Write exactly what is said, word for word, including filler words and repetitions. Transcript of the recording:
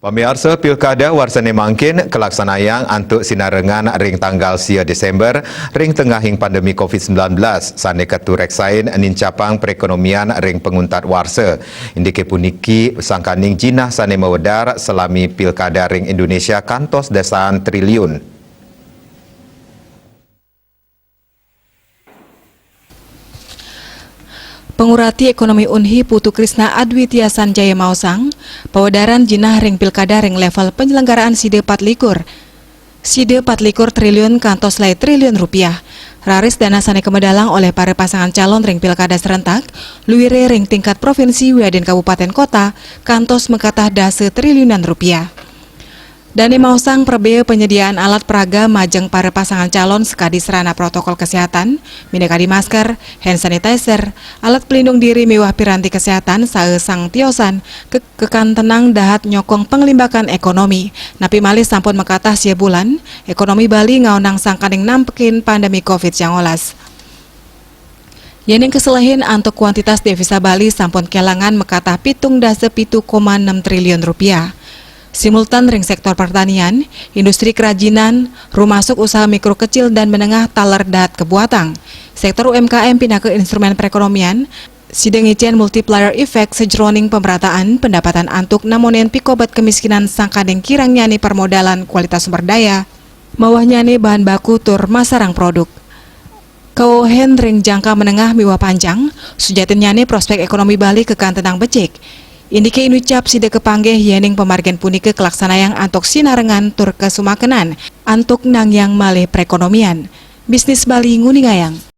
Pamiarsa, pilkada warsa né mangkin kalaksanayang antuk sinarengan ring tanggal sia Desember ring tengahing pandemi covid sembilan belas sané katureksain nincapang perekonomian ring panguntat warsa. Indiké puniki sangkaning jinah sané mawedar salami pilkada ring Indonesia kantos dasaan triliun. Pangurati Ekonomi Unhi Putu Krisna Adwitya Sanjaya maosang, pawedaran jinah ring pilkada ring level penyelenggaraan sida patlikur, sida patlikur triliun kantos lai triliun rupiah. Raris dana sané kamedalang olih para pasangan calon ring pilkada serentak, luiré ring tingkat provinsi wiadin kabupaten kota, kantos makatah dasa triliunan rupiah. Dané maosang prabéa panyediaan alat peraga majeng para pasangan calon sakadi sarana protokol kesehatan, minakadi masker, hand sanitizer, alat pelindung diri miwah piranti kesehatan saha sang tiosan ke-, kakantenang dahat nyokong panglimbakan ekonomi. Napi malih sampun makatah sia bulan, ekonomi Bali ngaonang sangkaning nampekin pandemi covid sembilan belas. Yéning kaselehin antuk kuantitas devisa Bali sampun kélangan makatah pitung dasa pitu koma enam triliun rupiah. Simultan ring sektor pertanian, industri kerajinan, rumasuk usaha mikro kecil dan menengah taler dahat kabuatang. Sektor U M K M pinaka instrumen perekonomian, sida ngicén multiplier effect sajeroning pemerataan pendapatan antuk namonin pikobat kemiskinan sangkaning kirangnyané permodalan kualitas sumber daya, mawahnyané bahan baku tur masarang produk. Kawewehin ring jangka menengah miwah panjang, sujatinnyané prospek ekonomi Bali kakantenang becik. Indiké inucap sida kapanggih yéning pamargin punika kalaksanayang antuk sinarengan tur kasumakenan antuk nangiang malih perekonomian. Bisnis Bali nguningayang.